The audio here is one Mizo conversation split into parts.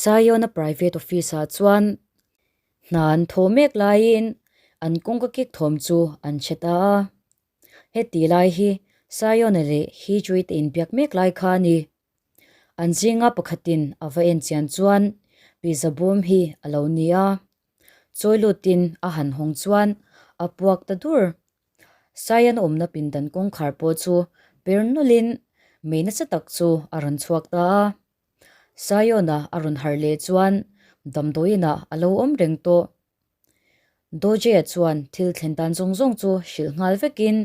Saiona private office ah chuan hna an thawh mek laiin an kawngka kik thawm chu an hre ta a. Heti lai hi Saiona leh Hijui te inbiak mek lai kha a ni. An zinga pakhatin a va en chian chuan pizza bawm hi a lo ni a. Chawi lutin a han hawng chuan a puak ta dur. Saian awmna pindan kawngkhar pawh chu per nawlhin mei nasa tak chu a rawn chhuak ta a. Saiona a rawn harh leh chuan damdawiinah a lo awm reng tawh. Dojea chuan thil thlen dan zawng zawng chu hrilh nghal vekin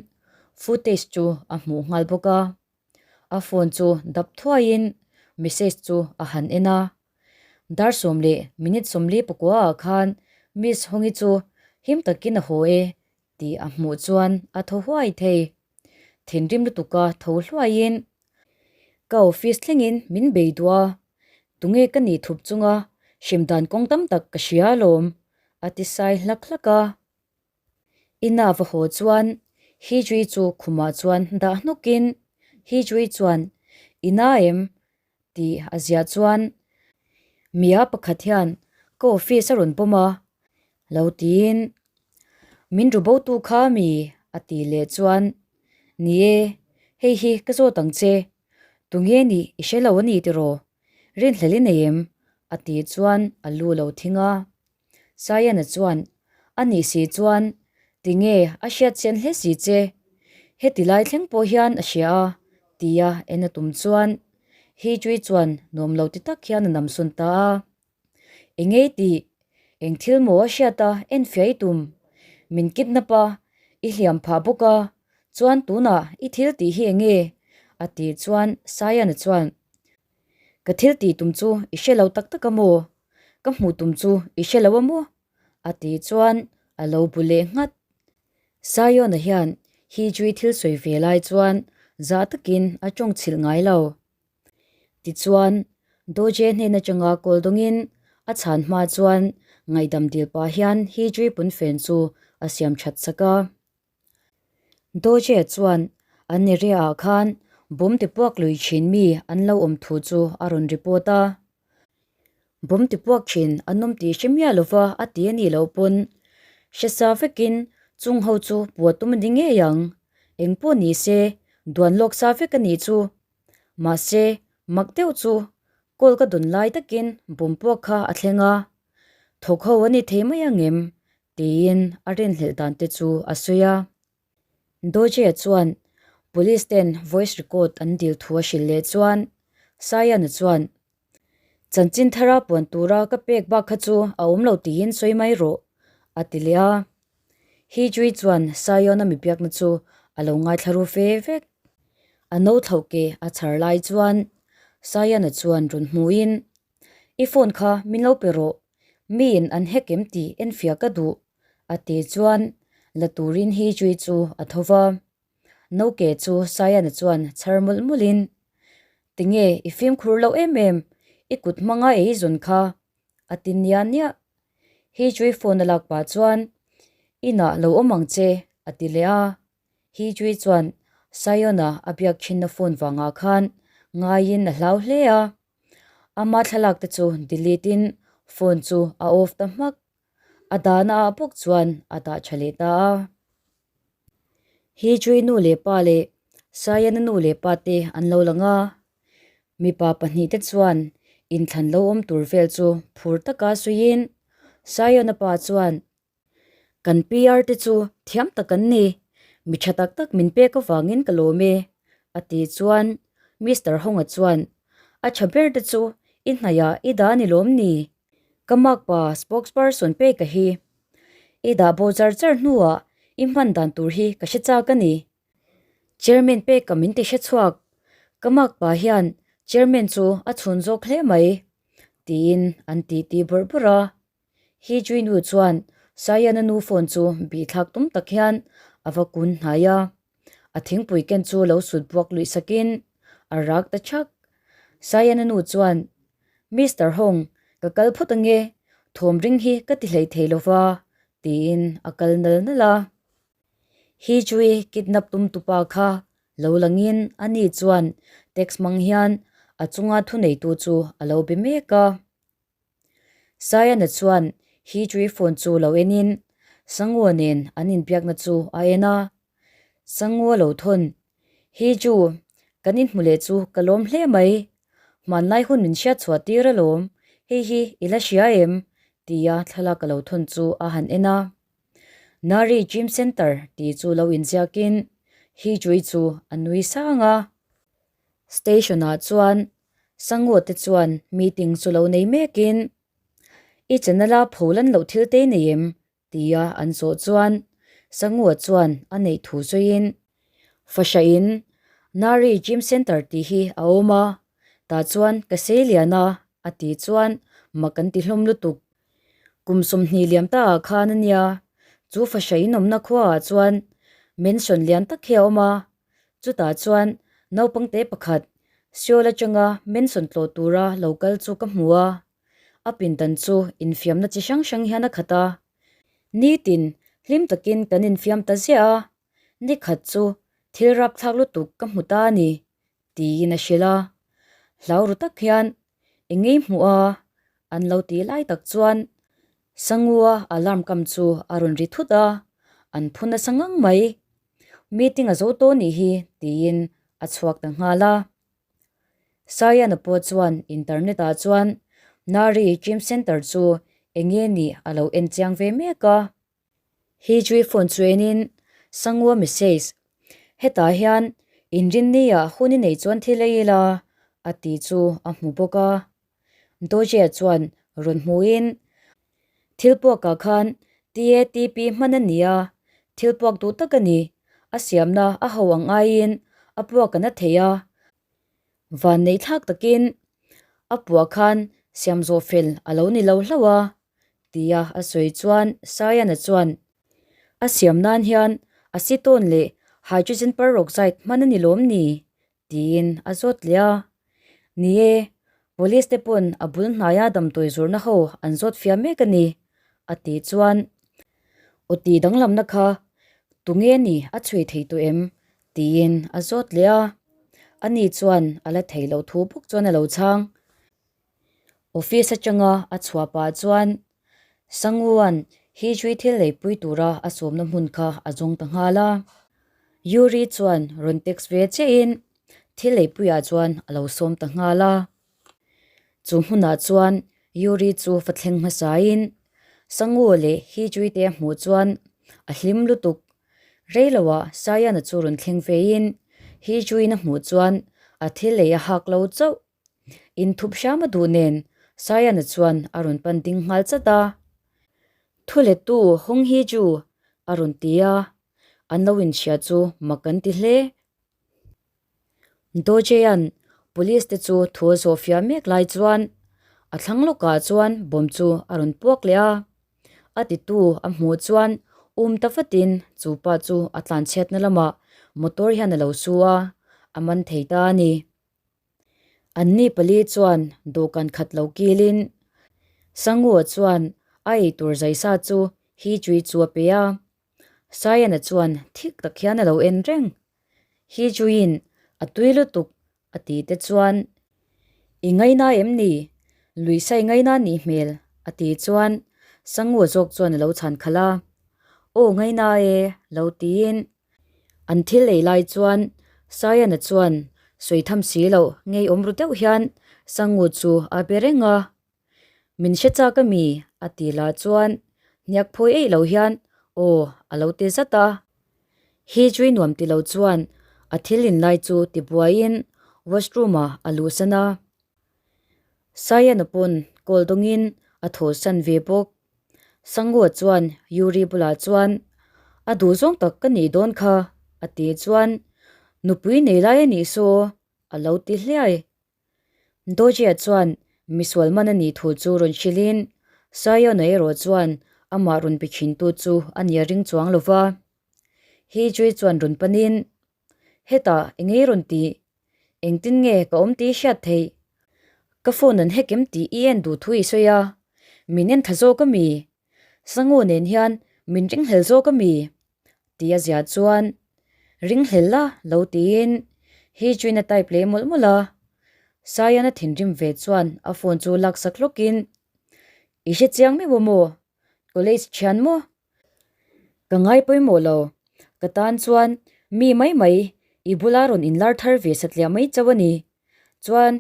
footage chu a hmuh nghal bawk a. A phone chu dap thuaiin message chu a han en a. Dar sawm leh minute sawmli pakua ah khan Miss Hongi chu him takin a haw e tih a hmuh chuan a thaw huai thei. Thinrim lutuka tho hluaiin ka office thlengin min bei duh a, tunge ka nih thup chunga hrem dan kawng tam tak ka hria alawm a ti sai hlak hlak a. Ina va haw chuan Hijri chu khumah chuan dah hnawkin Hijri chuan Ina em? tih a ziah chuan Mia pakhat hian ka office a rawn pawm a lo tiin Min ru bo tu kha mi? a tih leh chuan Ni e, hei hi ka zawt ang che, tunge nih i hre lo a ni tiraw? Rinhlelh i nei em? a tih chuan a lu lo thing a. Sayana chuan, A nih si chuan, tinge a hriat chian hle si che? Heti lai thleng pawh hian a hria a, tia en a tum chuan Hijui chuan nuam lo ti tak hian a nam sawn ta a. Engei tih? Eng thil maw a hriat a en fiah i tum? Min kidnap a, i hliam phah bawk a, chuan tunah i thil tih hi enge? a tih chuan Sayana chuan, Ka thil tih tum chu i hre lo tak tak a maw? Ka hmuh tum chu i hre lo a maw? A tih chuan a lo bu leh nghat. Sayona hian Hijri thil sawi ve lai chuan zah takin a tawng chhilh ngai lo. Tichuan, Doje hnen atanga kawl dawngin a chhan hma chuan ngaihdam dil pah hian Hijri punfen chu a siam that sak a. Doje chuan an area ah khan bomb ti puak lui thin mi an lo awm thu chu a rawn report a. Bomb ti puak thin an awm tih hre miah lova a ti a nih loh pawn hre sa vekin chung ho chu puah tum a ni ngei ang. Eng pawh ni se duan lawk sa vek a nih chu. Mahse mak deuh chu call ka dawn lai takin bomb puak kha a thleng a. Thawk ho a ni thei mai ang em? Tiin a rinhlelh dan te chu a sawi a. Doje chuan Police ten voice record an dil thu a hrilh leh chuan Sayana chuan Chanchin thara puan tura ka pek bak kha chu a awm lo tiin sawi mai rawh a ti leh a. Hijui chuan Sayona mi biakna chu a lo ngaithla ru fe vek. A no thlauh ke a chhar lai chuan Sayana chuan rawn hmuin I phone kha min lo pe rawh, miin an hack em tih enfiah ka duh, a ti chuan la turin hi chui chu a tho va. Noke chu Sayana chuan chhar mawlh mawlhin, Tinge i fimkhur loh em em, i kut hmanga ei zawn kha, a ti nia nia. Hi chui phone a lak pah chuan, Inah lo awm ang che, a ti leh a. Hi chui chuan Sayona a biak thinna phone vangah khan ngaiin a hlau hle a. Ama thlalak te chu delete in phone chu a off ta hmak. A dahna ah bawk chuan a dah tha leh ta a. Hi chui nu leh pa leh Sayana nu leh pa te an lo lang a. Mipa pahnih te chuan inthlan lo awm tur vel chu phur taka sawiin Sayana pa chuan Kan PR te chu thiam tak an ni, mi tha tak tak min pek avangin ka lawm e, a ti chuan Mister Honga chuan, A tha ber te chu i hnaihah i dah a ni lawm ni? Ka makpa spokesperson peka hi i dah bo char char hnuah i hman dan tur hi ka hre chak a ni. Chairman peka min ti hre chhuak, ka makpa hian chairman chu a chhun zawk hle mai, tiin an titi bawrh bawrh a. Hi Chui nu chuan Sayana nu phone chu bihthlak tum tak hian a va kun hnai a, a thingpui ken chu lo sut buak luih sakin a rak ta chhak. Sayana nu chuan, Mister Hong, ka kal phawt ange, thawm ring hi ka ti hlei thei lova, tiin a kal nal nal a. Hi Chui kidnap tum tupa kha lo langin ani chuan text hmang hian a chunga thuneitu chu a lo be mek a. Sayana chuan Hijri phone chu lo enin Sangua nen an inbiakna chu a en a. Sangua lo thawn, Hiju, kan inhmu leh chu ka lawm hle mai. Hmanlai hun min hriat chhuah tir alawm, hei hi i la hria em? tia thlalak a lo thawn chu a han en a. Nari Gym Centre tih chu lo inziakin Hijui chu a nui sang a. Station ah chuan Sango te chuan meeting chu lo nei mekin, I channel a pholan loh thil te nei em? tia an zawh chuan Sango chuan a neih thu sawiin, Fahrain Nari Gym Centre tih hi a awm a, tah chuan ka sei lian a a tih chuan mak an ti hlawm lutuk. Kum 20 liam ta ah khan a nia, chu fahrain awmna khuaah chuan mansion lian tak hi a awm a, Chutah chuan naupangte pakhat Seoul atanga mansion tlawh tura lo kal chu ka hmu a, a pindan chu infiamna chi hrang hrang hian a khat a. Nitin hlim takin kan infiam ta ziah a, nikhat chu thil rapthlak lutuk ka hmu ta a ni, tiin a hrilh a. Hlau ru tak hian eng ngei hmuh a an lo tih lai tak chuan Sangua alarm kam chu a rawn ri thut a, an phu nasa ngang mai. Meeting a zo tawh nih hi tiin a chhuak ta nghal a. Sayana pawh chuan internet ah chuan Nari Gym Center chu eng nge nih a lo en chiang ve mek a. Hijri phone chu enin Sangua message, Hetah hian inrinni ah hun i nei chuan thil ei ila a ti chu a hmu bawk a. Dojia chuan rawn hmuin Thil puakah khan TATP hman a ni a, thil puak duh tak a ni. A siamna a ho ang aiin a puak a na thei a. Van neih thlak takin a puah khan siam zawh fel a lo ni lo hlauh a, tia a sawi chuan Sayana chuan a siam nan hian acetone leh hydrogen peroxide hman a ni lawm ni? Tiin a zawt leh a. Ni e, police te pawn a bul hnaia damdawi zawrhna ho an zawt fiah mek a ni, a tih chuan aw tih danglamna kha tunge ni a chhui thei tawh em? tiin a zawt leh a. Ani chuan a la thei loh thu bawk chuan a lo chhang. Office atanga a chhuah pah chuan Sanguan Hijri thil leipui tura a sawmna hmun kha a zawng ta nghal a. Yuri chuan rawn text ve chiahin thil leipuiah chuan a lo sawm ta nghal a. Chu hmunah chuan Yuri chu va thleng hmasain Sangu leh Hijri te a hmuh chuan a hlim lutuk. Reiloah Sayana chu rawn thleng vein Hijri-in a hmuh chuan a thil lei a hak lo chauh. Inthup hram a duh nen Sayana chuan a rawn pan ding nghal chat a. Thulettu Hong Hee Ju a rawn ti a, an lo inhria chu mak an ti hle. Do Jae-a'n police te chu thu a zawh fiah mek lai chuan a thlang lawkah chuan bomb chu a rawn puak leh a. A titu a hmuh chuan um ta vatin chu pa chu a tlanchhiatna lamah motor hian a lo su a, a man thei ta a ni. Anni pali chuan dawhkan khat lo kilin Sangua chuan a eitur zaisa chu Hijui chu a pe a. Sayana chuan thik tak hian a lo en reng. Hijuiin a tui lutuk a tih te chuan I ngaina em ni? Luisa i ngaina nih hmel a tih chuan Sangua zawk chuan a lo chhan khalh a. Aw ngaina e lo tiin An thil ei lai chuan Sayana chuan sawi tham si loh ngeiawm ru deuh hian Sangu chu a be reng a. Min hre chak a mi? a ti lah chuan hniak phawi eih lo hian aw a lo ti zat a. Hi chui nuam ti lo chuan a thil in lai chu ti buaiin washroom ah a luhsan a. Sayana pawn kawl dawngin a thawhsan ve bawk. Sangua chuan Yuri bulah chuan, A duh zawng tak ka nih dawn kha, a ti chuan, Nupui nei lai a nih saw, a lo ti hliai. Dojia chuan misual man a nih thu chu rawn hrilhin, Sayona erawh chuan amah rawn pe thintu chu a nia ring chuang lo va. Hijui chuan rawn panin, Hetah engei rawn tih? Engtin nge ka awm tih i hriat theih? Ka phone an hack em tih i en duh thu i sawi a, min en tha zawk a mi? Sangu nen hian min ringhlel zawk a mi? Tih a ziah chuan ringhlel la lo tiin hi chuin a type leh mawlh mawlh a. Saian a thinrim ve chuan a phone chu laksak hlawkin. I hre chiang meuh a maw? College thian maw? Ka ngai pawimawh lo. Ka tan chuan mi mai mai i bula rawn inlar thar ve satliah mai chauh a ni. Chuan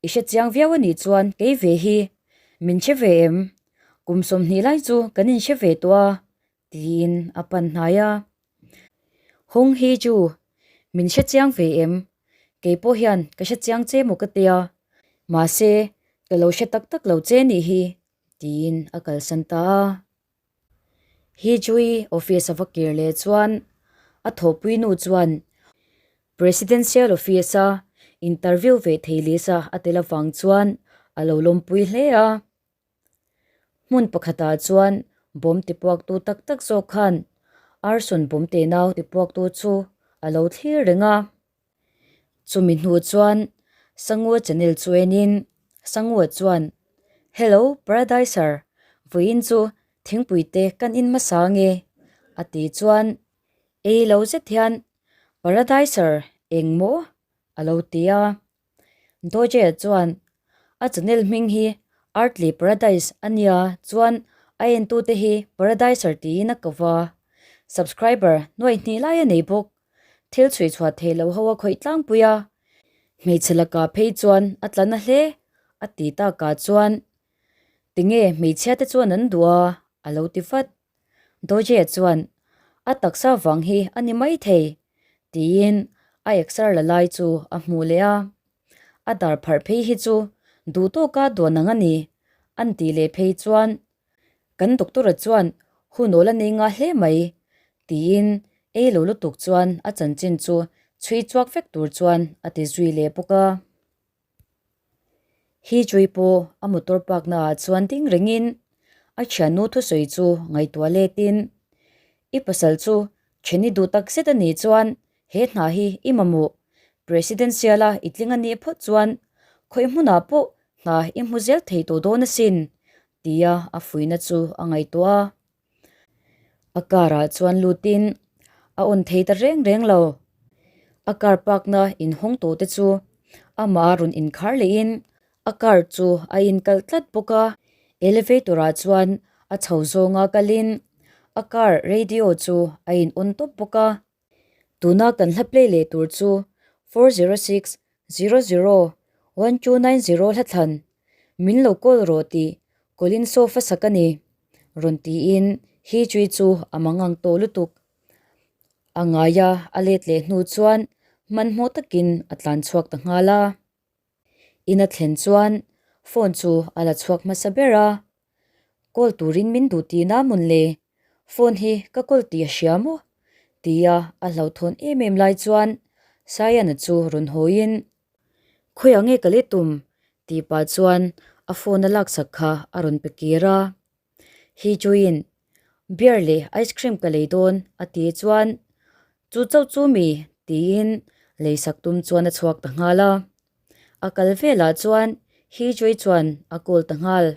i hre chiang viau a nih chuan kei ve hi min hre ve em? Kum 20 lai chu kan inhre ve tawh a, tiin a pan hnai a. Hawng hi chu min hre chiang ve em? Kei pawh hian ka hre chiang che maw ka tia, mahse ka lo hre tak tak lo che nih hi, tiin a kalsan ta a. Hi Chui office a va kir leh chuan a thawhpui nu chuan Presidential office a interview ve thei list a a tel avang chuan a lo lawmpui hle a. Hmun pakhatah chuan bawm tipuaktu tak tak zawk khan arson bawm tenau tipuaktu chu a lo thlir reng a. Chumi hnu chuan Sangua channel chu enin Sangua chuan, Hello Paradiser, vawiin chu thingpui te kan in hmasa nge? a ti chuan ei lo zet hian Paradiser eng maw? a lo ti a. Doje chuan a channel hming hi Earthly Paradise a nia chuan a entute hi Paradiser tiin a ko va, subscriber nuaih hnih lai a nei bawk. Thil chhui chhuah theih loh ho a khawih tlangpui a, hmeichhe lakah phei chuan a tla na hle a ti takah chuan tinge hmeichhia te chuan an duh a a lo ti vat. Doje chuan a taksa vang hi a ni maithei tiin a exer la lai chu a hmuh leh a. A dar pharh phei hi chu duh tawka duan ang a ni an tih leh phei chuan kan doctor-a chuan hun awl a nei ngah hle mai tiin ei lo lutuk chuan a chanchin chu chhui chhuak vek tur chuan a ti zui leh bawk a. Hi Chui pawh a motor park naah chuan ding rengin a thiannu thusawi chu ngaihtuah letin, I pasal chu then i duh tak zet a nih chuan he hna hi i mamawh, President siala i tling a nih phawt chuan khawi hmunah pawh hna i hmu zel thei tawh dawn asin, tia a fuihna chu a ngaihtuah a. A car ah chuan lutin a on thei ta reng reng lo. A car park na inhawng tawh te chu amah a rawn inkhar lehin a car chu a inkalh tlat bawk a. Elevator ah chuan a chho zawnga kalin a car radio chu a in on tawp bawk a. Tuna kan hla play leh tur chu 406 00 1290 hla thlan min lo call rawh tih Colin Sofa sak a ni rawn tiin Hi Chui chu a mangang tawh lutuk. A ngaia a let leh hnu chuan hmanhmawh takin a tlan chhuak ta nghal a. In a thlen chuan phone chu a la chhuak hmasa ber a, Call turin min duh tihna mawn le, phone hi ka call tih a hria maw? tia a hlauhthawn em em lai chuan Sayana chu rawn hawiin, Khawiah nge ka let tum? tih pah chuan a phone a laksak kha a rawn pe kir a. Hi Chuiin, Beer leh ice cream ka lei dawn a ti chuan, Chu chauh chu mi? tiin leisak tum chuan a chhuak ta nghal a. A kal velah chuan Hi Chui chuan a call ta nghal.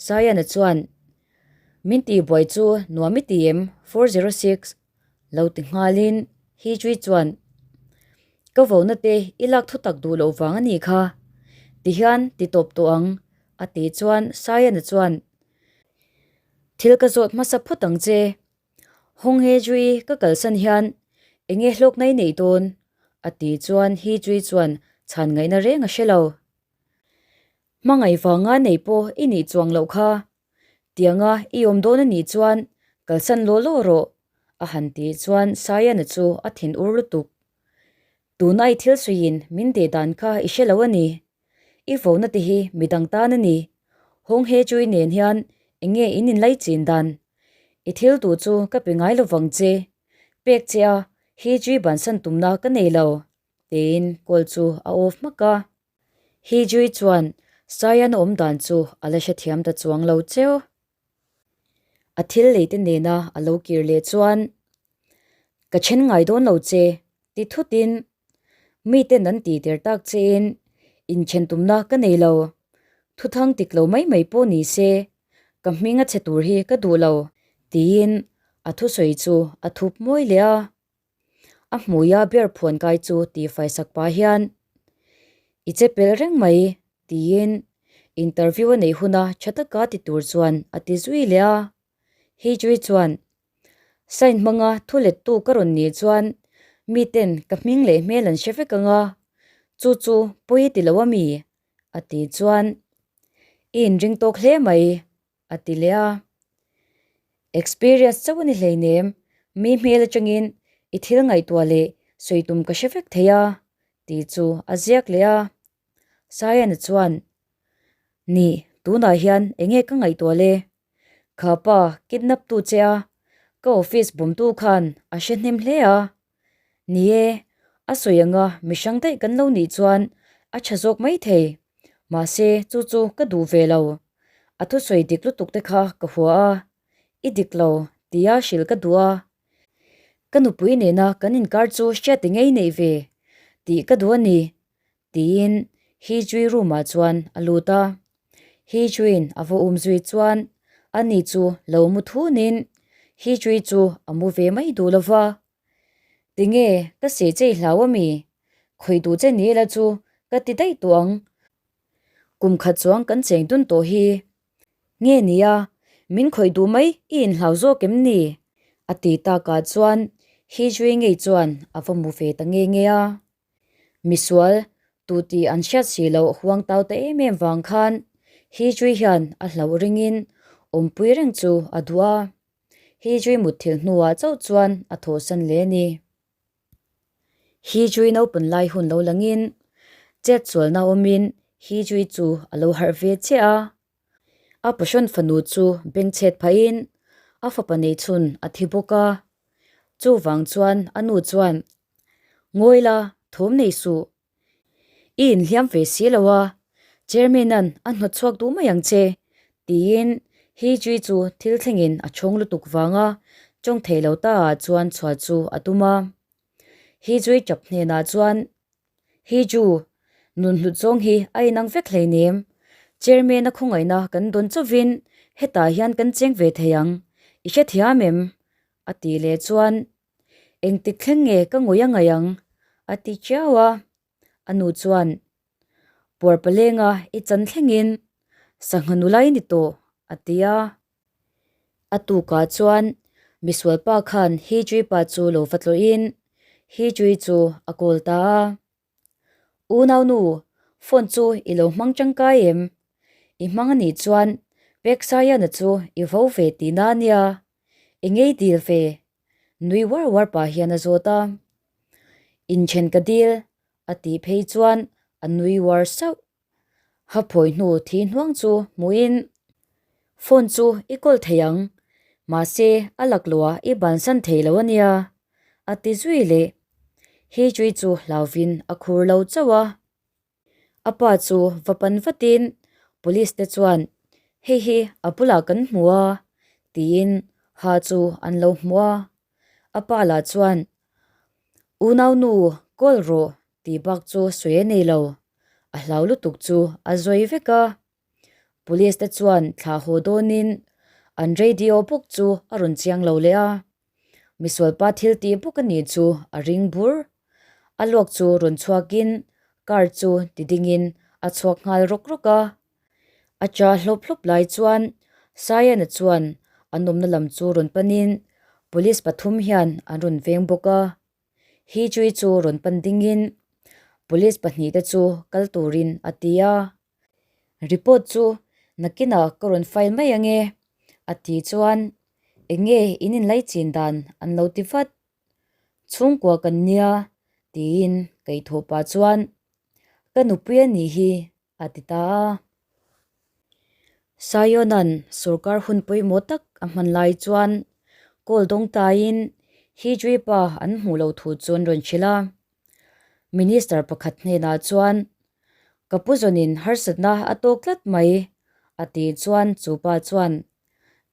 Sayana chuan, Min tihbuai chu nuam i ti em? 406 lo ti nghalin Hi Chui chuan, Ka vona te i lak thu tak duh loh vang a nih kha. Tihian ti tawp tawh ang a tih chuan Sayana chuan, Thil ka zawt hmasa phawt ang che. Hawng He Chui ka kalsan hian eng nge hlawkna i neih dawn? a tih chuan Hi Chui chuan chhan ngaihna reng a hre lo. Hmangaih vanga nei pawh i nih chuang loh kha. Tianga i awm dawn a nih chuan kalsan law law rawh, a han tih chuan Sayana chu a thin ur lutuk. Tuna i thil suiin min deh dan kha i hre lo a ni. I vona te hi midang tan a ni. Hawng He Chui nen hian eng nge in inlai chin dan? I thil duh chu ka pe ngai lovang che. Pek che a, He Chui bansan tumna ka nei lo. Tiin call chu a off hmak a. He Chui chuan Saian a awm dan chu a la hrethiam ta chuang lo cheu. A thil lei te nena a lo kir leh chuan, Ka then ngai dawn lo che, ti thutin miten an tih der tak chein inthen tumna ka nei lo. Thuthang tik lo mai mai pawh ni se, ka hming a chhe tur hi ka duh lo, tiin a thusawi chu a thup mawi leh a. A hmuia bear phuan kai chu tihfai sak pah hian, I che pel reng mai, tiin. Interview a neih huna tha taka ti tur chuan a ti zui leh a. Hijri chuan, Sign hmanga thu lettu ka rawn nih chuan miten ka hming leh hmel an hre vek ang a, chu chu pawi ti lo a mi? a ti chuan, I inring tawk hle mai, a ti leh a. Experience chauh a ni hleinem, mi hmel atangin i thil ngaihtuah leh sawi tum ka hre vek thei a, tih chu a ziak leh a. Sayana chuan, Nih, tunah hian eng nge ka ngaihtuah le? Kha pa kidnap tu che a, ka office bawmtu khan a hre hnem hle a. Ni e, a sawi anga mihrang daih kan lo nih chuan a tha zawk mai thei. Mahse, chu chu ka duh ve lo. A thusawi dik lutuk te kha ka hua a, i dik lo tia hrilh ka duh a. Ka nupui nena kan inkar chu hriat engei neih ve tih ka duh a ni. Tiin Hee-Chui room ah chuan a lut a. Hee-Chuiin a va um zui chuan ani chu lo mu thunin Hee-Chui chu a mu ve mai duh lo va. Tinge ka seh che i hlau ami? Khawih duh che ni ila chu ka ti daih tawh ang. Kum khat chuang kan cheng dun tawh hi. Nge nia, min khawih duh mai i inhlau zawk em ni? A ti takah chuan Hee-Chui ngei chuan a va mu ve ta nge nge a. Misual, tu tih an hriat si loh huang tau ta em em vang khan Hijri hian a hlauh ringin awmpui reng chu a duh a. Hijri mutthilh hnuah chauh chuan a thawhsan leh a ni. Hijri naupang lai hun lo langin chet sualna awmin Hijri chu a lo harh ve chiah a. A passion fanu chu bengchhet phahin a fapa neihchhun a thi bawk a. Chuvang chuan a nu chuan, Ngawi la, thawm nei suh. I inhliam ve si lo a, Chairman-a'n a hnawt chhuak duh mai ang che, tiin Hee-Chui chu thil thlengin a chhawng lutuk vanga tawng thei lo ta ah chuan chhuah chu a tum a. Hee-Chui tap hnenah chuan, Hee-Chu, nun hlut zawng hi a inang vek hleinem. Chairman-a khawngaihna kan dawn chauhin hetah hian kan cheng ve thei ang, i hrethiam em? A tih leh chuan, Engtik thleng nge ka ngawih a ngaih ang? a ti chiau a. A nu chuan, Puar palenga i chan thlengin sangha nula i ni tawh, a ti a. A tukah chuan misual pa khan Hijri pa chu lo va tlawhin Hijri chu a call ta a. Unaunu, phone chu i lo hmang tangkai em? I hmang a nih chuan Peksayana chu i vo ve tihna a nia, i ngei dil ve, nui uar uar pah hian a zawt a. Inthen ka dil, a tih phei chuan a nui uar sauh. Ha phawi hnu thi hnuang chu hmuhin phone chu i kawl thei ang, mahse a lakloah i bansan thei lo a nia, a ti zui leh. Hijri chu hlauvin a khur lo chauh a. A pa chu va pan vatin police te chuan hei hi a bulah kan hmu a tiin ha chu an lo hmu a. A pa lah chuan Unaunu kawl rawh tih bak chu sawi a nei lo, a hlau lutuk chu a zawi vek a. Police te chuan thlah haw dawnin an radio bawk chu a rawn chiang lo leh a, misualpa thil tih bawk a nih chu a ring bur. A luak chu rawn chhuakin car chu ti dingin a chhuak nghal rawk rawk a. A cha hlawp hlawp lai chuan Sayana chuan an awmna lam chu rawn panin police pathum hian an rawn veng bawk a. Hijri chu rawn pan dingin police pahnihte chu kal turin a ti a. Report chu nakinah ka rawn file mai ange a ti chuan eng nge in inlaichin dan an lo ti vat. Chhungkua kan nia tiin kaihthawh pah chuan ka nupui a nih hi a ti ta a. Siona'n sorkar hun pawimawh tak a hman lai chuan kawl dawng taiin Hijri pa an hmuh loh thu chu an rawn hrilh a. Minister pakhat hnenah chuan, Ka pu zawnin harsatna a tawk tlat mai, a tih chuan chu pa chuan,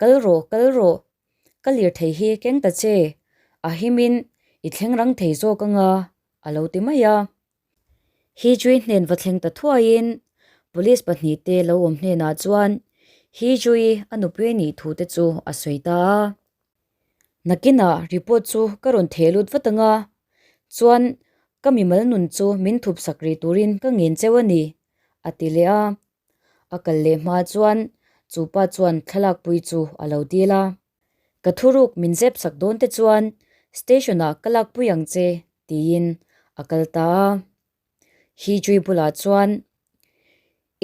Kal rawh, kal rawh, ka lirthei hi keng ta che, a himin i thleng rang thei zawk anga, a lo ti mai a. Hijri hnen va thleng ta thuaiin police pahnihte lo awm hnenah chuan Hijri a nupui nih thu te chu a sawi ta a. Nakinah report chu ka rawn theh lut vat ang a, chuan ka mimal nun chu min thup sak rih turin ka ngen cheu a ni, a ti leh a. A kal leh hma chuan chu pa chuan thlalakpui chu a lo dil a. Ka thuruk min zep sak dawn te chuan station ah ka lakpui ang che tiin a kal ta a. Hijui bulah chuan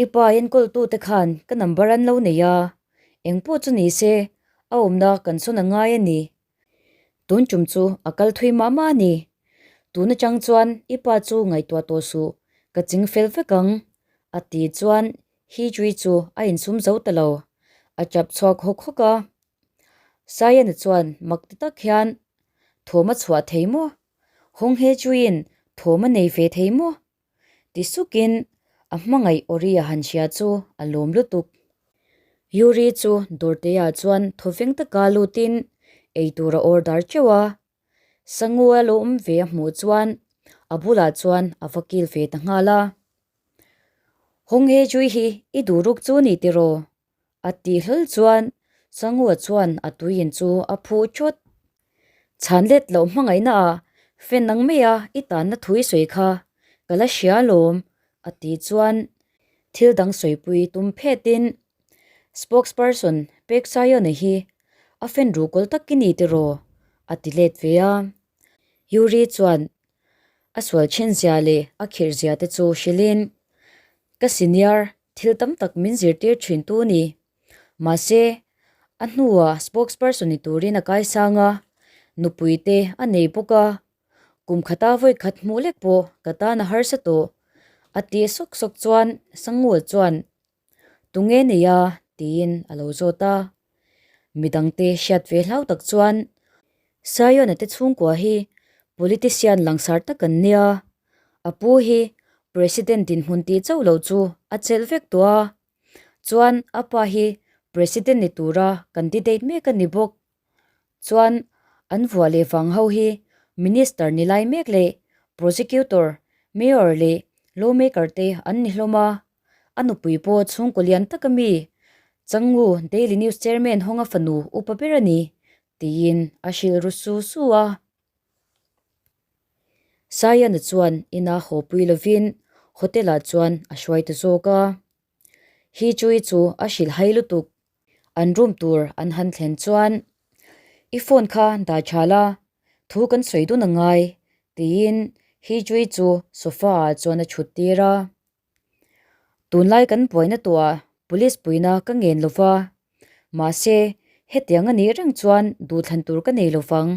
I pa enkawltu te khan ka number an lo nei a, engpawh chu ni se a awmna kan sawn a ngai a ni. Tun tum chu a kal thui mah mah a ni. Tun atang chuan i pa chu ngaihtuah tawh suh, ka ching fel vek ang a ti chuan Hijui chu a insum zo ta lo, a tap chhuak hawk hawk a. Sayana chuan mak ti tak hian thawm a chhuah thei maw? Hawng Hejuiin thawm a nei ve thei maw? Ti sukin a hmangaih awri a han hria chu a lawm lutuk. Yuri chu dawrteah chuan thawveng taka lutin eitur a order teuh a. Sangu a lo awm ve a hmuh chuan a bulah chuan a va kil ve ta nghal a. Hawng Hejui hi i duh ruk chu ni tiraw? A tih hlawl chuan Sangua chuan a tuiin chu a phuh thawt. Chhan let loh hmangaihna ah fan ang mai a i tanna thu i sawi kha ka la hria alawm a tih chuan thil dang sawipui tum phetin Spokesperson Pek Sayona hi a fan ruh kawl tak i ni tiraw? a ti let ve a. Yuri chuan a sual then zia leh a khirh zia te chu hrilhin ka senior thil tam tak min zirtir thin tu a ni. Mahse, a hnuah spokesperson ni turin a kaisang a, nupui te a nei bawk a, kum khata vawi khat hmuh lek pawh ka tan a harsa tawh a tih sawk sawk chuan Sangul chuan Tunge nei a? tiin a lo zawt a. Midangte hriat ve hlau tak chuan Sayona te chhungkua hi politician langsar tak an nia, a pu hi President dinhmun tih chauh lo chu a chelh vek tawh a, chuan a pa hi President ni tura candidate mek a ni bawk. Chuan an vuah leh vang ho hi Minister ni lai mek leh Prosecutor, Mayor leh Lawmaker te an ni hlawm a, a nupui pawh chhungkaw lian tak a mi, Changu Daily News Chairman hawnga fanu upa ber a ni, tiin a hrilh ru su su a. Sayana chuan ina haw pui lovin hotel ah chuan a hruai ta zawk a. Hi chui chu a hrilh hai lutuk. An room tur an han thlen chuan, I phone kha dah tha la, thu kan sawi dun a ngai, tiin Hi chui chu sofa ah chuan a chhut tir a. Tunlai kan buaina tuah police puina ka ngen lo va, mahse hetiang a nih reng chuan duhthlan tur ka nei lo vang.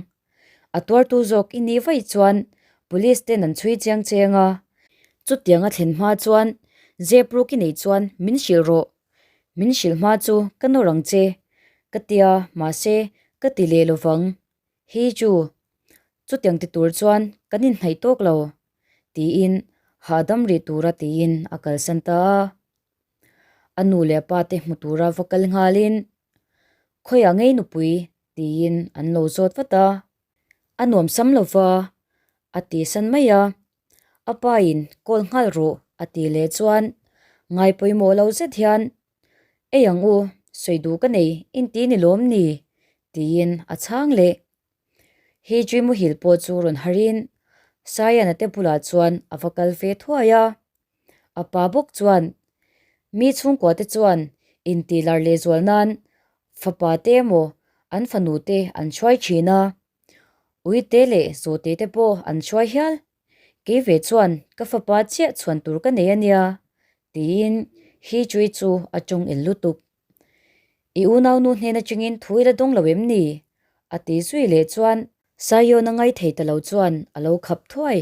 A tuartu zawk i nih vaih chuan police ten an chhui chiang cheng a, chutiang a thlen hma chuan zep ruk i neih chuan min hrilh rawh, min hrilh hma chu ka nawr ang che ka tia mahse ka ti leh lo vang. Hi chu chutiang ti tur chuan kan inhnaih tawk lo tiin hahdam rih tura tiin a kalsan ta a. A nu leh a pa te hmu tura va kal nghalin khawiah ngei nupui tiin an lo zawt vat a. A nuam sam lo va a ti san mai a. A pa in call nghal rawh a ti leh chuan ngai pawimawh lo zet hian Ei ang u, sawi duh ka nei inti ni lawm ni? tiin a chhang leh. Hi Jui muhil pawh chu rawn harin Sayana te bulah chuan a va kal ve thuai a. A pa bawk chuan mi chhungkua te chuan intih lar lehzual nan fapa te emaw an fanu te an hruai thin a, uite leh zawhte te pawh an hruai hial. Kei ve chuan ka fapa chiah chhuan tur ka nei a nia, tiin Hi Chui chu a tawng el lutuk. I unaunu hnen atangin thu i la dawng lo em ni? a ti zui leh chuan Saiona ngai thei ta lo chuan a lo khap thuai.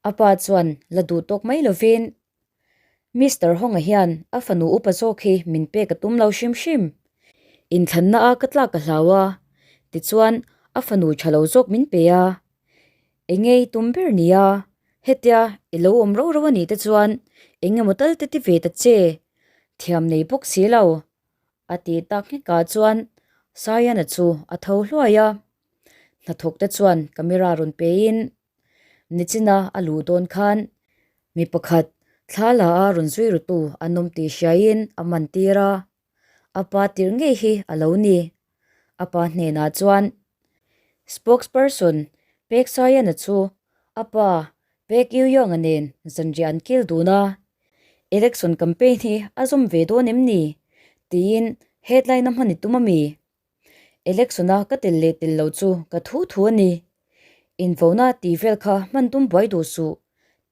A pa chuan la duh tawk mai lovin, Mister Honga hian a fanu upa zawk hi min pek a tum lo hrim hrim. Inthlanna a ka tlak ka hlau a, tichuan a fanu tha lo zawk min pe a. Enge i tum ber nia, hetia i lo awm rauh rauh a nih te chuan eng emaw tal te ti ve ta che, thiam nei bawk si lo, a ti tak nghekah chuan Sayana chu a tho hluai a. Hnathawk te chuan camera rawn peiin nichina a luh dawn khan mi pakhat thla la a rawn zui rutu an awm tih hriaiin a man tir a. A pa tirh ngei hi a lo ni. A pa hnenah chuan Spokesperson Pek Sayana chu a pa Pek Yu Yong-a nen zanriah an kil dun a. Election campaign hi a zawm ve dawn em ni? tiin headline a hman i tum a mi? Election a ka tel leh tel lo chu ka thu thu a ni. Invona tih vel kha hman tum buai duh suh,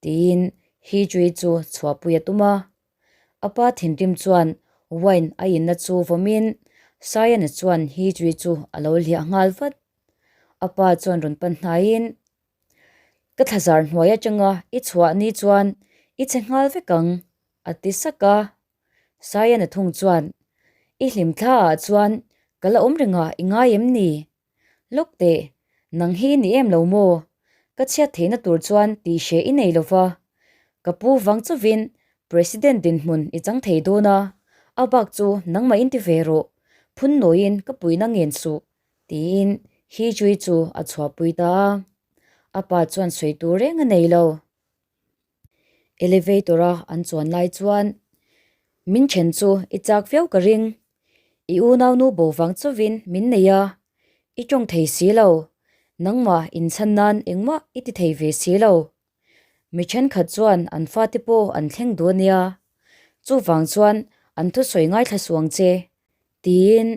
tiin Hijui chu chhuahpui a tum a. A pa thinrim chuan wine a inna chu vawmin Sayana chuan Hijui chu a lo hliah nghal vat. A pa chuan rawn pan hnaiin, Ka thlazar hnuai atanga i chhuah ni chuan i che nghal vek ang, a ti sak a. Sayana thung chuan, I hlim thla ah chuan ka la awm reng a i ngai em ni? Lawk teh, nang hi i ni em lo maw? Ka chhiat theihna tur chuan tih hreh i nei lo va. Ka pu vang chuvin President dinhmun i chang thei dawn a, a bak chu nangmah in ti ve rawh, phun nawiin ka puihna ngen suh, tiin Hee-Chui chu a chhuahpui ta a. A pa chuan sawi tur reng a nei lo. Elevator a an chuan lai chuan min then chu i chak viau ka ring. I unaunu bo vang chauhin min nei a, i tawng thei si lo, nangmah inchhan nan engmah i ti thei ve si lo. Mi thenkhat chuan an fate pawh an thleng duh a nia, chuvang chuan an thusawi ngaithla suang che, tiin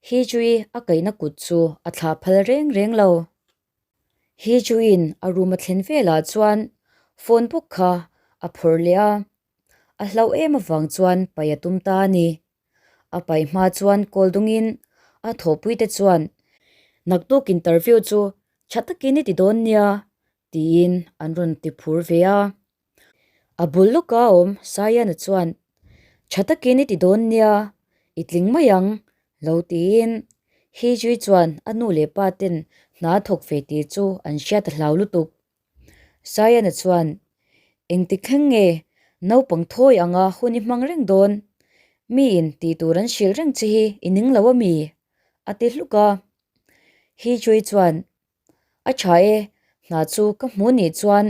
Hee-Chui a kaihna kut chu a thlah phal reng reng lo. Hi Chuin a room a thlen velah chuan phone bawk kha a phawrh leh a, a hlauh em avang chuan paih a tum ta a ni. A paih hma chuan call dungin a thawhpuite chuan naktuk interview chu tha takin i ti dawn nia tiin an rawn ti phur ve a. A bul lawka awm Sayana chuan tha takin i ti dawn nia, i tling mai ang lo tiin Hijui chuan a nu leh pa ten hna thawk ve tih chu an hriat a hlau lutuk. Sayana chuan Engtik thleng nge naupang thawi anga hun i hmang reng dawn? Miin tih tur an hrilh reng che hi i ning lo a mi? a ti hluk a. Hijui chuan A tha e, hna chu ka hmu nih chuan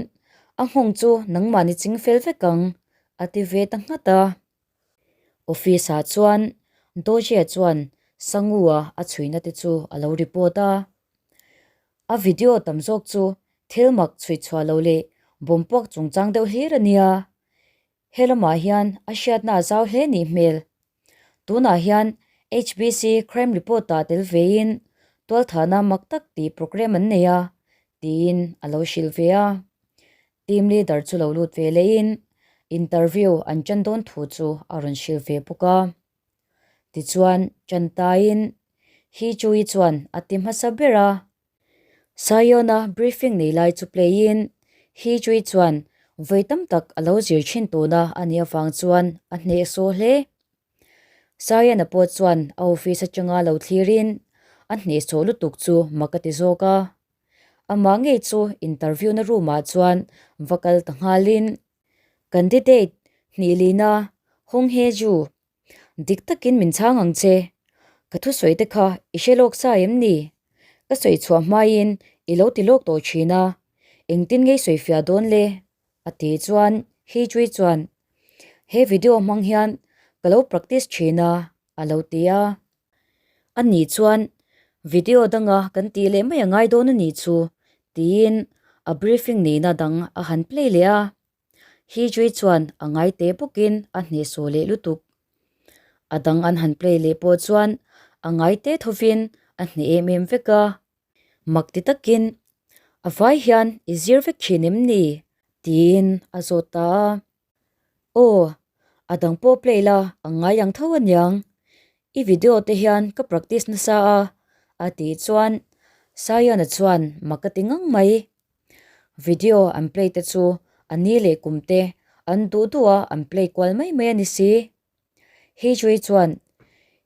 a nghawng chu nangmah ni ching fel vek ang, a ti ve ta nghat a. Office ah chuan Doje chuan Sangu-a a chhuina te chu a lo report a. A video tam zawk chu thil mak chhui chhuah lo leh bawm puak chungchang deuh hlir a nia. He lamah hian a hriatna a zau hle nih hmel. Tunah hian HBC Crime Report-ah tel vein tualthahna mak tak tih programme an nei a, tiin a lo hrilh ve a. Team leader chu lo lut ve lehin interview an tan dawn thu chu a rawn hrilh ve bawk a. Tichuan, Chantaiin Hee Chui chuan a ti hmasa ber a. Sayona briefing nei lai chu play in Hee Chui chuan vawi tam tak a lo zir thin tuna a nih avang chuan a hnehsawh hle. Sayona pawh chuan a office atanga lo thlir in a hnehsawh lutuk chu mak a ti zawk a. Amah ngei chu interview na room ah chuan va kal ta nghal in candidate hnih lina Hong Hye Joo Dik takin min chhang ang che. Ka thusawi te kha i hre lawk sa em ni? Ka sawi chhuah hmaiin i lo ti lawk tawh thin a, engtin ngei sawi fiah dawn le? A ti chuan Hee Chui chuan, He video hmang hian ka lo practice thin a, a lo ti a. A nih chuan video danga kan tih leh mai a ngai dawn a nih chu, tiin a briefing neihna dang a han play leh a. Hee Chui chuan a ngai teh bawkin a hnehsawh leh lutuk. A dang an han play leh pawh chuan a ngai teh thovin a hneh em em vek a. Mak ti takin, A vai hian i zir vek thin em ni? tiin a zawt ta a. Aw, a dang pawh play la a ngai ang tho aniang. I video te hian ka practice nasa a, a tih chuan Sayana chuan mak a ti ngang mai. Video an play te chu a ni leh kum te an duh duh a an play kual mai mai a ni si. Hijui chuan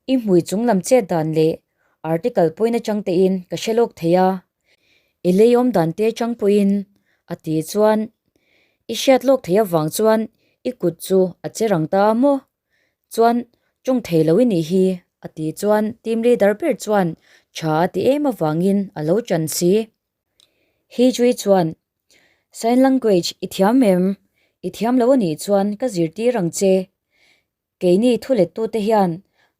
i hmui chung lam chet dan leh article pawhin atang tein ka hre lawk thei a, i lei awm dan te atang pawhin a ti chuan i hriat lawk theih avang chuan i kut chu a che rang ta a maw? Chuan tawng thei lo i nih hi a ti chuan team leader ber chuan tha a ti em avangin a lo tan si. Hijui chuan, Sign language i thiam em? I thiam lo a nih chuan ka zirtir ang che. Keini thu lettute hian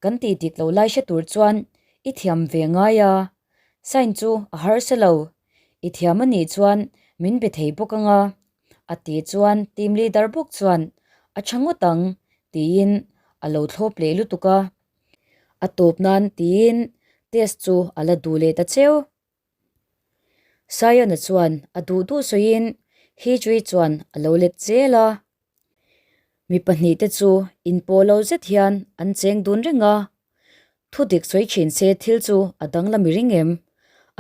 kan tih dik lo lai hre tur chuan i thiam ve ngai a, sign chu a harsa lo. I thiam a nih chuan min be thei bawk ang a, a tih chuan team leader bawk chuan. A tha ngawt ang, tiin a lo thlawp leh lutuk a. A tawp nan tiin test chu a la duh leh ta cheu. Sayana chuan a duh duh sawiin Hijri chuan a lo let zel a. Mi pahnihte chu inpawh lo zet hian an cheng dun reng a. Thu dik sawi thin se thil chu a danglam i ring em?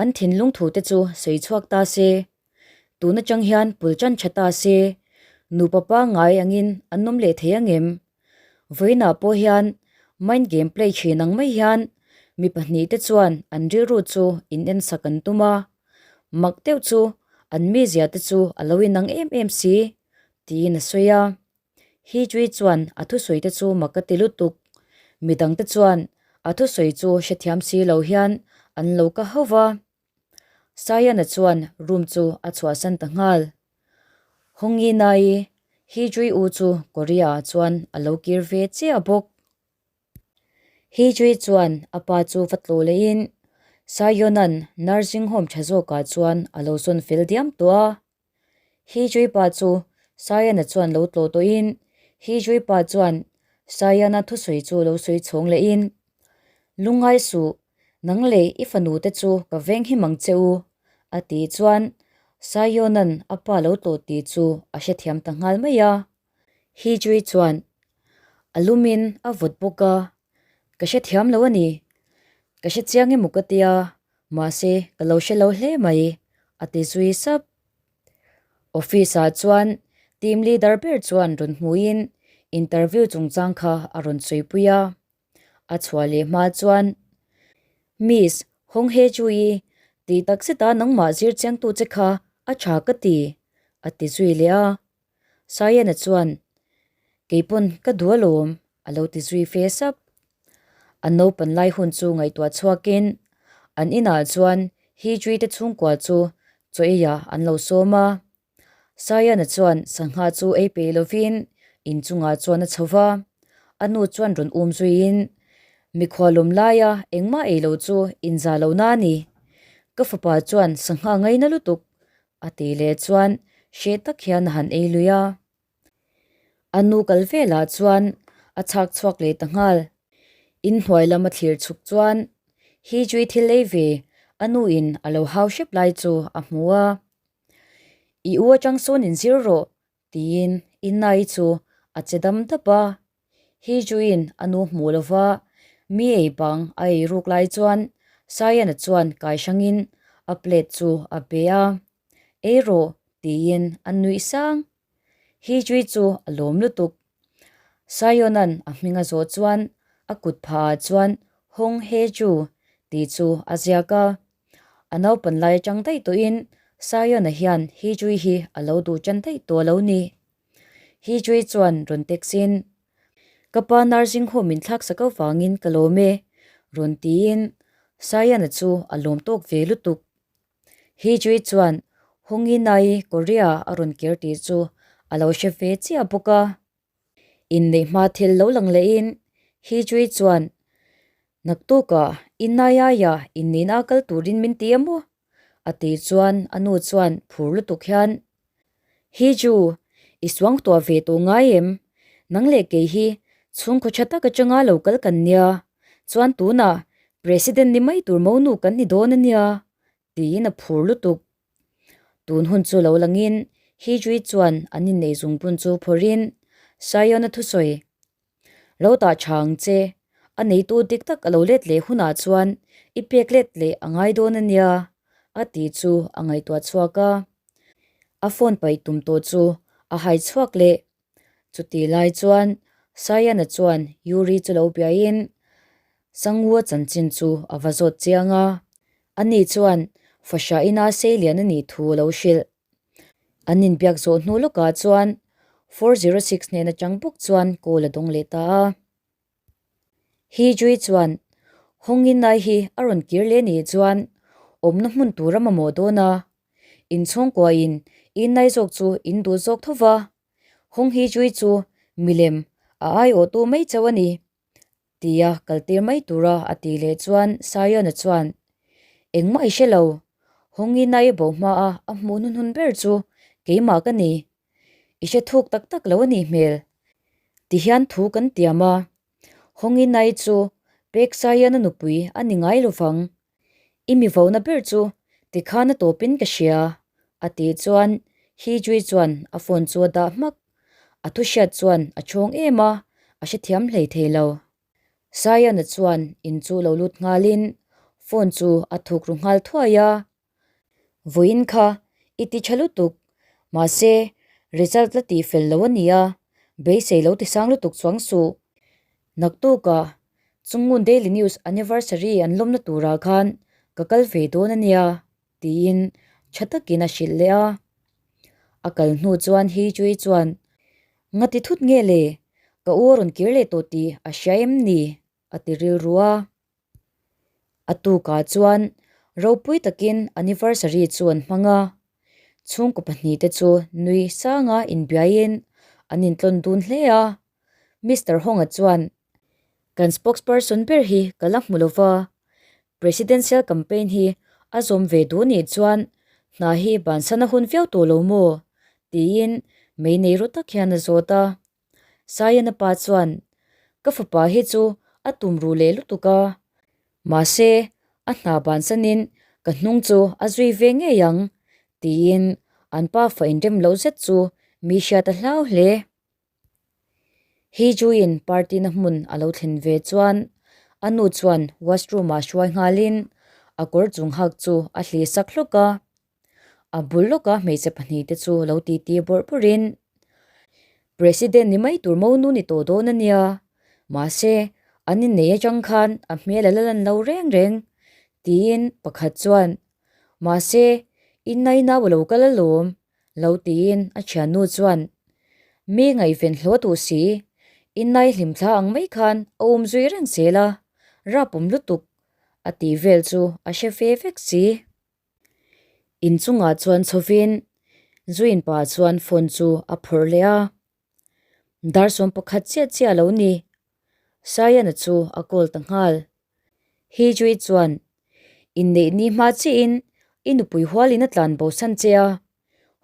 An thinlung thute chu sawi chhuak ta se. Tun atang hian pul tan tha ta se, nupa pangngai angin an awm leh thei ang em? Vawiinah pawh hian mind game play thin ang mai hian mi pahnihte chuan an rilru chu in ensak an tum a, mak deuh chu an mizia te chu a lo inang em em si, tiin a sawi a. Hijri chuan a thusawi te chu mak a ti lutuk. Midangte chuan a thusawi chu hrethiam si lo hian an lo ka hauh va. Sayana chuan room chu a chhuahsan ta nghal. Hongi Nai Hijri u chu Korea ah chuan a lo kir ve chiah bawk. Hijri chuan a pa chu va tlawh lehin Sayona'n nursing home tha zawkah chuan a lo sawn fel diam tawh a. Hijri pa chu Sayana chuan lo tlawh tawhin Hijri pa chuan Sayana thusawi chu lo sawi chhawng lehin, Lungngai suh, nang leh i fanu te chu ka veng him ang che u, a tih chuan Sayona'n a pa lo tlawh tih chu a hrethiam ta nghal mai a. Hijri chuan a lumin a vawt bawk a, Ka hrethiam lo a ni, ka hre chiang emaw ka tia, mahse ka lo hre lo hle mai, a ti zui sap. Office ah chuan team leader ber chuan rawn hmuhin interview chungchang kha a rawn sawipui a. A chhuah leh hma chuan, Miss Hong He Chu-i, tih tak zeta nangmah zir chiangtu che kha a tha ka ti, a ti zui leh a. Sayana chuan, Keipawn ka duh alawm, a lo ti zui fe sap. An naupan lai hun chu ngaihtuah chhuakin an inah chuan Hijri te chhungkua chu chaw eiah an lo sawm a. Sayana chuan sangha chu ei peih lovin inchungah chuan a chho va, a nu chuan rawn um zuiin, Mikhualawm laia engmah ei lo chu inzah lohna a ni. Ka fapa chuan sangha ngaina lutuk a tih leh chuan hreh tak hian a han ei lui a. A nu kal velah chuan a chhak chhuak leh ta nghal. Inhnuai lam a thlir chhuk chuan Hijri thil ei ve a nu in a lo hau hrep lai chu a hmu a. I u atang sawn in zir rawh tiin Inai chu a che dam dap a. Hijriin a nu hmuh lova mi ei bang a ei ruk lai chuan Sayana chuan kai hrangin a plate chu a pe a. Ei rawh tiin a nuih sang. Hijri chu a lawm lutuk. Sayona'n a hming a zawh chuan a kut phah ah chuan Hong He Ju tih chu a ziak a. A naupan lai atang daih tawhin Sayona hian Hijri hi a lo duh tan daih tawh lo ni. Hijri chuan rawn text-in, Ka pa nursing home in thlak sak avangin ka lawm e, rawn tiin Sayana chu a lawm tawk ve lutuk. Hijri chuan Honginai Korea a rawn kir tih chu a lo hre ve chiah bawk a. Inneih hma thil lo lang lehin Hijri chuan, Naktukah Inaiaia innihna kal turin min ti a maw? A tih chuan a nu chuan phur lutuk hian, Hiju, i suang tuah ve tawh ngai em? Nang leh kei hi chhungkaw tha tak atanga lo kal kan nia, chuan tunah President ni mai tur monu kan ni dawn a nia, tiin a phur lutuk. Tun hun chu lo langin Hijri chuan an inneih zungbun chu phawrhin Sayona thusawi Lo tah tha ang che, a neitu dik tak a lo let leh hunah chuan i pek let leh a ngai dawn a nia, a tih chu a ngaihtuah chhuak a. A phone paih tum tawh chu a hai chhuak leh. Chutih lai chuan Sayana chuan Yuri chu lo biain Sangwoo chanchin chu a va zawt chiang a. Ani chuan fahrah ina seilian a nih thu a lo hrilh. An inbiak zawh hnu lawkah chuan 406 hnen atang bawk chuan call a dawng leh ta a. Hijri chuan Hawngin-ai hi a rawn kir leh nih chuan awmna hmun tur a mamawh dawn a, inchhungkuain innai zawk chu in duh zawk tho va, Hawng Hijri chu milem a aiawhtu mai chauh a ni. Tia kaltir mai tura a tih leh chuan Sayona chuan, Engmah i hre lo, Hawngin-a i bo hmaa a hmuh hnuhnun ber chu keimah ka ni. I hre thuk tak tak lo a nih hmel. Tihian thu kan tiam a, Hawngin-ai chu pek Saiana nupui a ni ngai lovang. I mi vona ber chu tikhan a tawpin ka hria, a tih chuan Hijui chuan a phone chu a dah hmak. A thu hriat chuan a chhawng em a, a hrethiam hlei thei lo. Saiana chuan in chu lo lut nghalin phone chu a thuk ru nghal thuai a. Vawiin kha i ti tha lutuk, mahse result la tih fel lo a nia, beisei lo ti sang lutuk chuang suh. Naktukah Chungngun Daily News anniversary an lawmna turah khan ka kal ve dawn a nia, tiin tha takin a hrilh leh a. A kal hnu chuan Hee-Chui chuan, Ngati thut nge le? Ka u a rawn kir leh tawh tih a hria em ni? a ti rilru a. A tukah chuan ropui takin anniversary chu an hmang a, chhungkaw pahnihte chu nui sanga inbiaiin an intlawn dun hle a. Mister Honga chuan, Kan spokesperson ber hi ka la hmu lo va, presidential campaign hi a zawm ve duh nih chuan hna hi bansan a hun viau tawh lo maw? tiin mei nei ru tak hian a zawt a. Sayana pa chuan, Ka fapa hi chu a tum ru leh lutuk a, mahse a hna bansanin ka hnung chu a zui ve ngei ang, tiin an pa fa inrem loh zet chu mi hriat a hlau hle. Hijuin party na hmun a lo thlen ve chuan a nu chuan washroom ah hruai nghalin a kawr chung hak chu a hli sak hlawk a. A bul lawka hmeichhe pahnihte chu lo titi bawrh bawrhin, President ni mai tur monu ni tawh dawn a nia, mahse an innei atang khan a hmel a la lan lo reng reng, tiin pakhat chuan, Mahse, innai nau a lo kal alawm, lo tiin a thiannu chuan, Mi ngaihven hlawh duh si, innai hlimthla ang mai khan a um zui reng zel a, rapawm lutuk, a tih vel chu a hre ve vek si. Inchungah chuan chhovin Zuin pa chuan phone chu a phawrh leh a, dar 11 chiah chiah a lo ni. Sayana chu a call ta nghal. Hijui chuan, Inneih ni hma chiahin i nupui hualin a tlan bosan che a,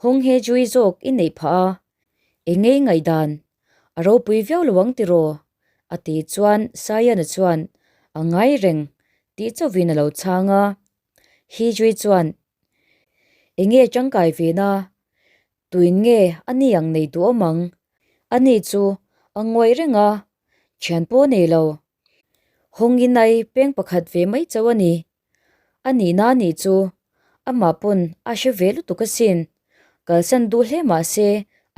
Hawng Hejui zawk i neih phah a, eng ngei ngaihdan a ropui viau lo ang tiraw? a tih chuan Sayana chuan a ngai reng tih chauhin a lo chhang a. Hijui chuan, Enge tangkai ve na? Tuin nge a ni ang nei duh awm ang? A ni chu a ngawih reng a, thian pawh nei lo. Hawngin ai peng pakhat ve mai chauh a ni. A nihna a nih chu amah pawn a hre ve lutuk asin. Kalsan duh hle mah se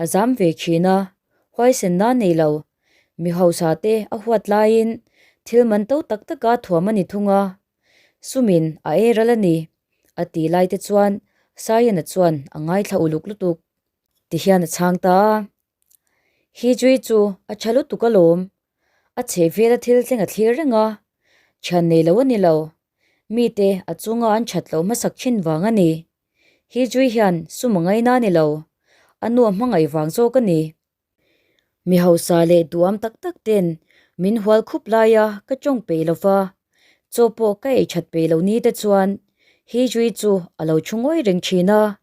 a zam ve thin a, huaisenna nei lo. Mi hausa te a huat laiin thil man to tak taka thuam a ni thung a. Sumin a ei ral a ni, a tih lai te chuan Sayana chuan a ngaithla uluk lutuk ti hian a chhang ta a. Hijui chu a tha lutuk alawm, a chheh vela thil thleng a thlir reng a, thian nei lo a ni lo, mite a chunga an that loh hmasak thin vang a ni. Hijui hian sum a ngaina a ni lo, a nu a hmangaih vang zawk a ni. Mi hausa leh duham tak tak ten min hual khup lai a ka tawng peih lo va, chaw pawh ka ei that peih lo ni te chuan Hijui chu a lo thu ngawi reng thin a.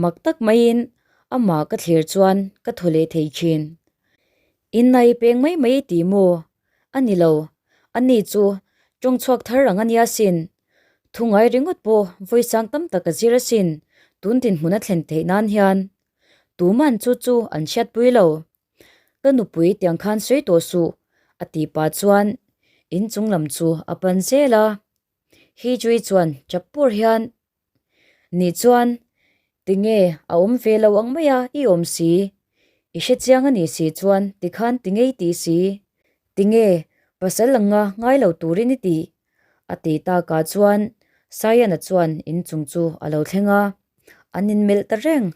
Mak tak maiin amah ka thlir chuan ka thaw leh thei thin. Innai peng mai mai i ti maw? A ni lo, ani chu tawng chhuak thar ang a nia sin. Thu ngai ringawt pawh vawi sang tam tak a zir asin tun dinhmun a thlen theih nan hian. Tuman chu chu an hriatpui lo. Ka nupui tiang khan sawi tawh suh, a tih pah chuan inchung lam chu a pan zel a. Hijui chuan chap pur hian, Nih chuan tinge a awm ve lo ang mai a i awm si? I hre chiang a nih si chuan tikhan ti ngei tih si? Tinge pasal anga ngai lo turin i tih? A tih takah chuan Sayana chuan inchung chu a lo thleng a. An inmelh ta reng.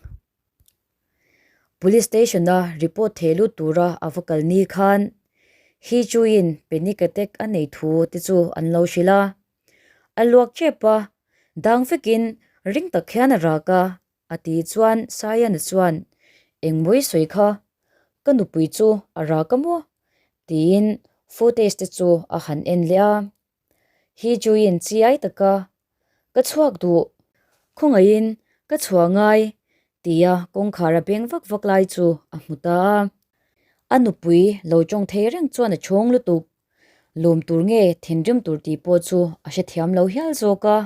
Police station a report theh lut tura a va kal ni khan Hi Chuin panic attack a nei thu te chu an lo hrilh a. A luak tep a, dang vekin ring tak hian a rak a, a tih chuan Sayana chuan Engmawi sawi kha, ka nupui chu a rak a maw? tiin footage te chu a han en leh a. Hi Chuin chiai taka Ka chhuak duh, khawngaihin ka chhuah ngai, tia kawngkhar a beng vak vak lai chu a hmu ta a. A nupui lo tawng thei reng chuan a chhawng lutuk. Lawm tur nge thinrim tur tih pawh chu a hrethiam lo hial zawk a.